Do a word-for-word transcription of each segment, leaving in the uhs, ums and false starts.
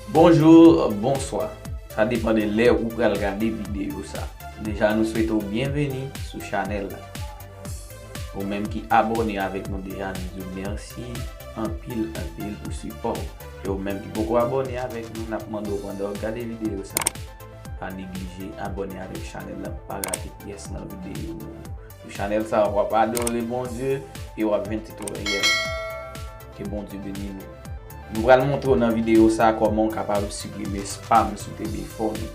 Bonjou, bonswa. Sa depann de lè ou pral gade videyo sa. Deja, nou swete w byenveni sou chanèl la. Ou menm ki abòne avèk nou deja, nou di w mèsi anpil, anpil pou sipò w. E ou menm ki poko abòne avèk nou, n ap mande w pandan w ap gade videyo sa, pa neglije abòne avèk chanèl la, pa rate pyès nan videyo nou. Sou chanèl sa, w ap adore Bondye e w ap jwenn titoryèl. Ke Bondye beni nou. Nou pral montre w nan videyo sa kòman w kapab siprime spam sou telefòn ou.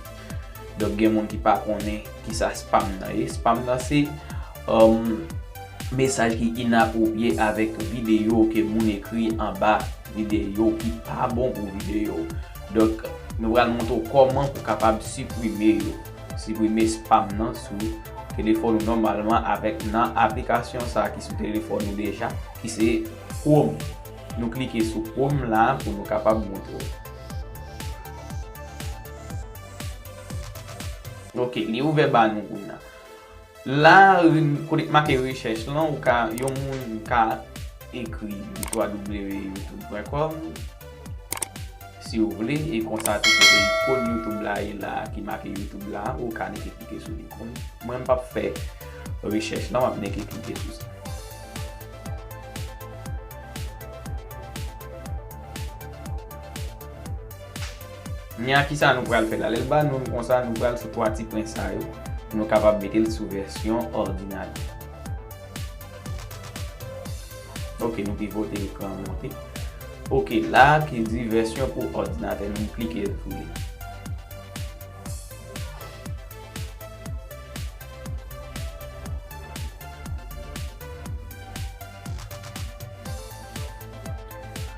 Donk, gen moun ki pa konnen kisa spam nan ye. Spam nan se, um, mesaj ki inapwopye avèk videyo ke moun ekri anba videyo ki pa bon pou videyo. Donk, nou pral montre w kòman pou kapab siprime yo. Siprime spam nan sou telefòn ou nòmalman avèk nan aplikasyon sa ki sou telefòn ou deja, ki se Chrome. Nou klike sou Chrome la pou nou kapab montre w. Ok, li ouvè ba nou kounye a. La, kote k make rechèch lan, ou ka, yon moun ka ekri w w w youtube pwen kòm, si w vle, e konsa tou kote ikòn YouTube la ye la, ki make YouTube la, ou ka neke klike sou li. Mwen, m p ap fè rechèch lan, m ap neke klike sou sa. Nya, kisa nou pral fè la? Lè l ba nou l konsa, nou pral sou twa ti pwen sa yo, pou nou kapab mete l sou vèsyon òdinatè. Ok, nou pivote ekran an monte. Ok, la ki di vèsyon pou òdinatè, nou klike sou li.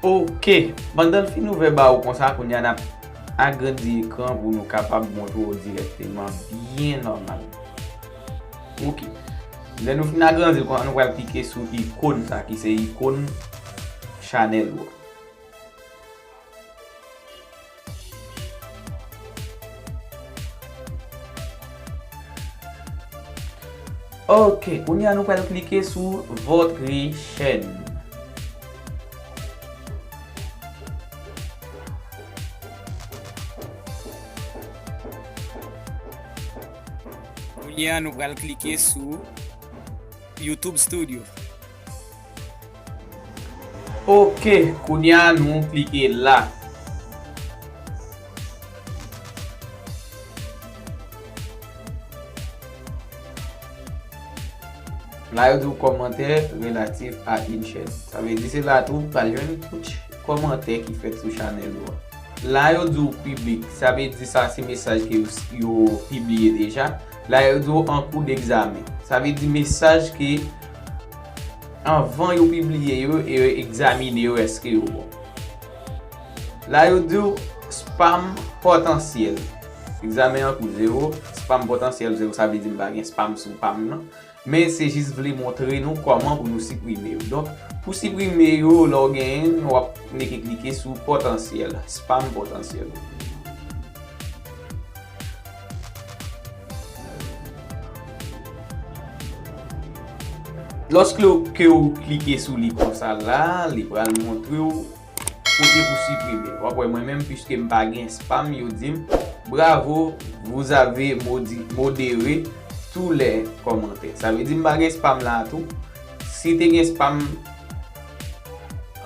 Ok, pandan l fin ouvè ba ou konsa, kounye a n ap agrandi ekran pou nou kapab montre w dirèkteman byen nòmal. Ok. Lè nou fin agrandi l konsa, nou pral klike sou ikòn sa ki se ikòn chanèl ou a. Ok, kounye a nou pral klike sou Votre chaîne. Kounye a nou pral klike sou YouTube Studio. Ok, kounye a nou klike la. La yo di w kòmantè relatif a une chaîne. Sa vle di se la tou ou pral jwenn tout ch-, kòmantè ki fèt sou chanèl ou a. La yo di w piblik, sa vle di sa se mesaj ke yo, yo pibliye deja. La yo di w an kou degzamen. Sa vle di mesaj ke anvan yo pibliye yo e yo egzamine yo èske yo bon. La yo di w spam pòtansyèl. Egzamen an kou zewo, spam pòtansyèl zewo, sa vle di m pa gen spam sou pa m nan. Men se jis vle montre nou kòman pou nou siprime yo. Donk, pou siprime yo, lè w genyen, w ap neke klike sou pòtansyèl, spam pòtansyèl. Lòske w, ke w klike sou li konsa la, li pral montre w kote pou siprime. W ap wè mwen menm, piske m pa gen spam, yo di m, "Bravo, vous avez modi-, modéré tous les commentaires." Sa vle di m pa gen spam la tou. Si te gen spam,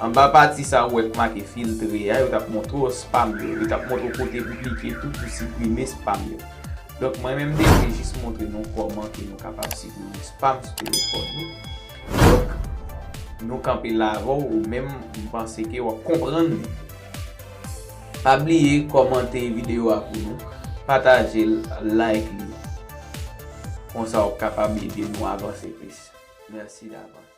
anba pati sa ou wè k make filtre a, yo t ap montre w spam yo. Yo t ap montre w kote pou klike tou pou siprime spam yo. Donk, mwen menm, m te vle jis montre nou kòman ke nou kapab siprime spam sou telefòn nou. Donk, nou kanpe la avè w, ou menm, m panse ke w ap konprann li. Pa bliye kòmante videyo a pou nou, pataje l, like li. Konsa, w ap kapab ede nou avanse plis. Mèsi davans.